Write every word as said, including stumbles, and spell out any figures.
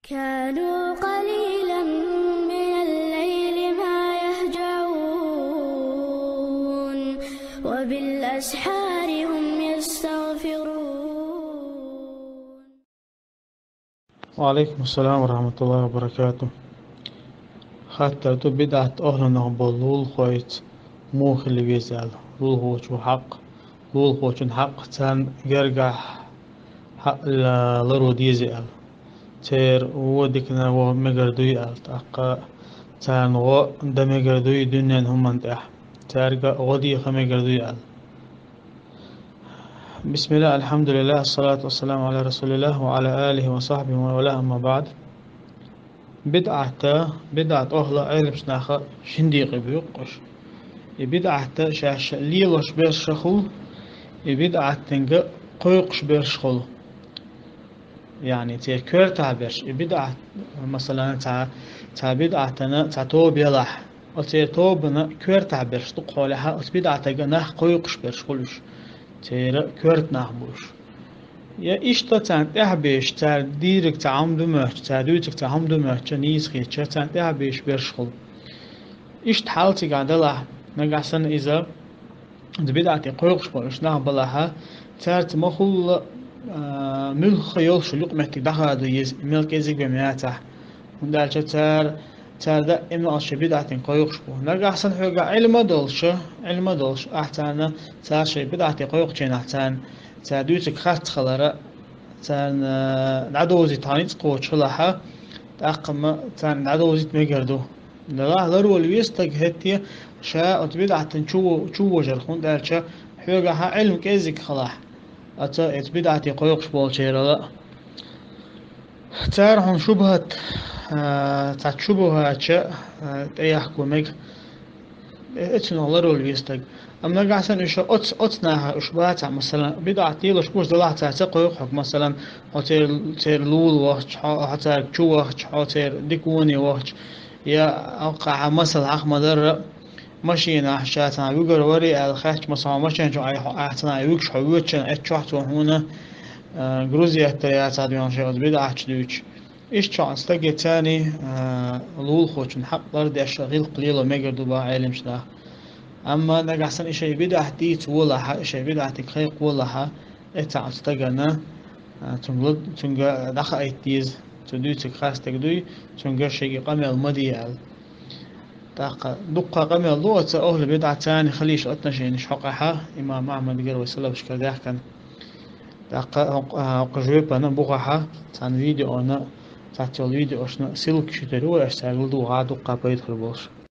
كانوا قليلا من الليل ما يهجعون، وبالأسحار هم يستغفرون. وعليكم السلام ورحمة الله وبركاته. Хаттар ду: бидӀат ахӀлунах болу лулахойца муха хила веза аьлла, лулахочун хьакъ, лулахочун хьакъ царна гергахь хьа-, ла-, ларо деза аьлла. Церан вон диканна ваха мегар дуй аьлла, тӀаккха царна гӀо дан мегар дуй дуьненан хӀуманна тӀехь, цаьрга гӀо деха мегар дуй аьлла. بسم الله، الحمد لله، الصلاة والسلام على رسول الله وعلى آله وصحبه ومن والاه، أما بعد. БидӀат, бидӀат ахӀла Ӏеламнаха шин декъе буьйцу уьш. И бидӀат шаьш лелош берш а хуьлу, и бидӀатанга кхойкхуш берш а хуьлу. Яъни церан коьртахь берш, и бидӀат, масала, цхьа, цхьа бидӀатана цхьа тоба ялахь, оцеран тобана коьртахь берш дукхахьолехьа, оцу бидӀатага нах кхойкхуш берш хуьлу уьш, церан коьрта нах бу уьш. Я иштта царна тӀаьхьа беш, цара дийриг цхьа хӀума ду моьттуш, цара дуьйцург цхьа хӀума ду моьттуш, нийса хеташ, царна тӀаьхьа беш берш хуьлу. Иштта хьал цигахь далахь, нагахь санна иза, иза бидӀате кхойкхуш болуш нах балахьа, цаьрца ма-хуьллу, а, муьлхха йолуш йолу юкъаметтиг дӀахадо еза, мел кӀезиг бен яцахь. ХӀунда аьлча цара, цара даима а шайн бидӀатин кхойкхуш бу. Нагахь санна хьоьгахь Ӏилма а долуш, Ӏилма а долуш, ахь царна, цара шайн бидӀате кхойкхучу хенахь царна, цара дуьйцург харц хилар, царна дӀадовзийта хьан ницкъ кхочуш хилахьа, тӀаккха ма царна дӀадовзийта мегар ду. Делахь ларвала веза стаг хӀетте ша оцу бидӀатана чу во-, чу вожар, хӀунда аьлча хьоьгахьа Ӏилма кӀеззиг хилахь, оцу, оцу бидӀате кхойкхуш болчерала а. Цара хьуна шубхӀат, а, цхьа шубхӀача, а, тӀеяхко мега, э, эцунах ларвала веза стаг. Амма нагахь санна уьш оц-, оцу наха уьш бацахь, масала, бидӀат лелош бу уьш, делахь цара ца кхойкху хьоьга, масала, хьо церан, церан лула вахча, хьо, хьо цаьрга чу вахча, хьо церан дика воне вахча, я хьокхахьа масала хьаха ма-дарра, машенахь ша цхьана вуьгур варий аьлла хаьттича, масала, хьо машен чу Ӏай хьо, ахь цхьана вуьгуш хьо воьдучу хенахь, эцчохь цо хьуна, а, груз еттар яцахь дуьйна шайн оцу бидӀатчу дуьйцуш. Иштта чохь стаге царний, а, лулахочун хьакъ лардеш гӀиллакх лело мегар ду боху Ӏеламнаха. Амма нагахь санна и шайн бидӀат дийца волахьа, и шайн бидӀатиг кхайкха волахьа, эцахь оцу стагана, а, цуьнга ла-, цуьнга дӀахаийта деза, цо дуьйцург харц стаг дуй, цуьнга шайга къамел ма де аьлла. ТӀаккха дуккха къамел ду оцу ахӀлу бидӀат царний хилийчу отношенеш хьокъехьа, имам Ахьмадгара вай салафашкара даьхкина. ТӀаккха хӀокху, а, хӀокху жоьпана бухахьа, цхьана видеона, цхьацца йолу видеошна ссылкаш ю тера ву, аша цаьрга ладугӀахьа дуккха пайда хир болуш.